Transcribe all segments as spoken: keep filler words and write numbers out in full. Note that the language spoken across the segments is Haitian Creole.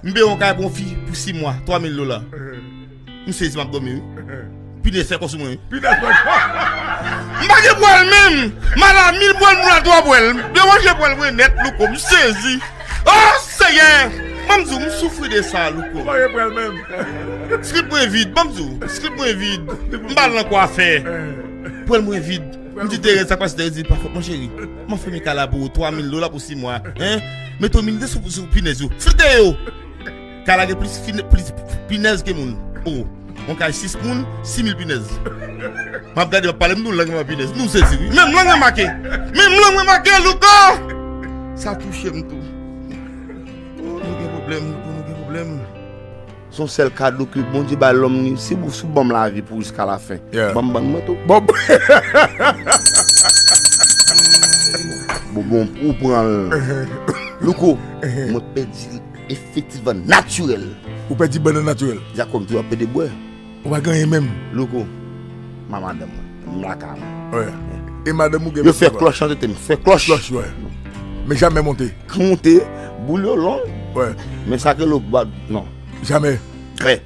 M peye yon kay pou yon fi pou sis mwa, twa mil dola. M sezi, m ap dòmi, wi. Pinèz fè kò sou mwen, wi. Pinèz fè kò. M pa gen pwèl menm. Madanm, mil pwèl, m la twa pwèl. M deranje pwèl mwen nèt, Louko. M sezi. Oh, Seyè! Ban m di w, m soufri de sa, Louko. M pa gen pwèl menm. Slip mwen vid, ban m di w. Slip mwen vid. M pa al nan kwafè. Pwèl mwen vid. M di Terèz, sa k pase? Terèz di, pa fòt mwen, cheri. M ap fèmen kay la pou ou, twa mil dola pou sis mwa. Hein? Mete yon mil de sou, sou pinèz yo. Flite yo! Kay la gen plis, plis pinèz ke moun. Oh, yon kay sis moun, sis mil pinèz. M ap gade, m ap pale, m di w lang mwen pinèz. Nou sezi, wi. Menm lang mwen make. Menm lang mwen make, Louko! Sa touche m tou. Oh, nou gen pwoblèm, Louko, nou gen pwoblèm. Se yon sèl kado ke Bondye bay lòm li. Si w, si w ban m lavi pou jiska lafen, ban m bann mwen tou. Bon, bon, ou pran l. Louko, mwen pèdi efektivman natirèl. Ou pèdi bann nan natirèl. Jakòb di w ap pede bwè. Ou pa gen anyen menm. Louko, m a madanm mwen. M lakay mwen. E madanm ou gen. Yo fè klòch nan tete m. Fè klòch. Klòch, wè. Men jamè monte. Monte, boul yo long. Wè. Men sa ke lo bad, non. Jamè. Wè.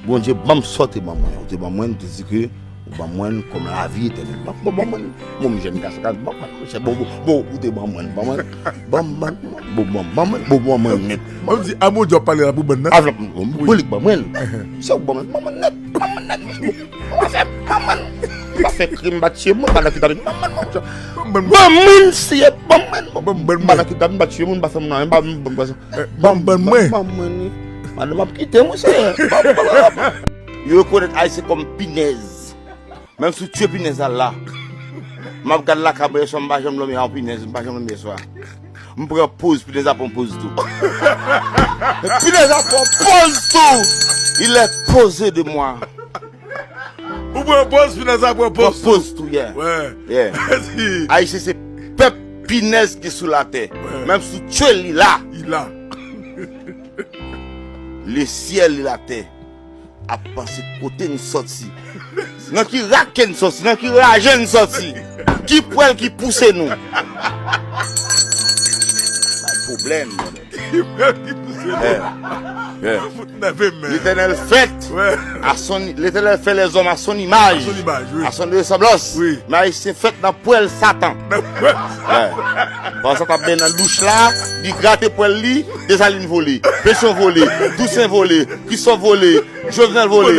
Bondye ban m sa w te ban mwen. Ou te ban mwen, ou te di ke ou ban mwen kòm lavi etènèl. Ban, ban, ban mwen. Bon, m jèn gason, ban mwen, monchè, bon, bon, bon, ou te ban mwen, ban mwen, ban mwen, bon, bon, ban mwen, bon, ban mwen nèt. Ban m di, a Bondye w ap pale la pou bann nan. Avlòp, bon, bon, li ban mwen. Se ou ban mwen, ban mwen nèt, ban mwen nèt, monchè. Ou pa fè, ban mwen. Ou pa fè krim, m pa tiye moun, m pa nan kidnapin, ban mwen, monchè. Ban mwen, seye, ban mwen, ban mwen. M pa nan kidnapin, m pa tiye moun, m pa fè moun anyen, ban mwen, ban mwen. Ban mwen. Ban mwen, wi. Madanm ap kite m, wi, seye. Ban mwen, ban mwen. Yo rekonèt Ayisyen kòm pinèz. Menm si w tye pinèz la la. M ap gad lakay mwen yèswa, m pa janm dòmi a yon pinèz, m pa janm dòmi yèswa. M pran poz, pinèz la pran poz tou. Pinèz la pran poz tou. Il est posé de moi. Ou pran poz, pinèz la pran poz tou. Pran poz tou, yeah. Wè. Yeah. Ayisyen se pèp pinèz ki sou latè. Wè. Menm si w tye l, li la. Li la. Le ciel et la terre ap panse kote n sòti. Nan ki rak ke n sòti, nan ki raje n sòti. Ki pwèl ki pouse nou. Bay pwoblèm, mwen. Ki pwèl ki pouse nou. Yeah. Fout nève m, men. L'Éternel fait à son, l'Éternel fait les hommes à son image, à son ressemblance. Wi. Men Ayisyen fèt nan pwèl Satan. Nan pwèl Satan. Pandan sa t ap benyen nan douch la, li grate pwèl li, Desalin vole, Petion vole, Tousen vole, Christophe vole, Jovenel vole.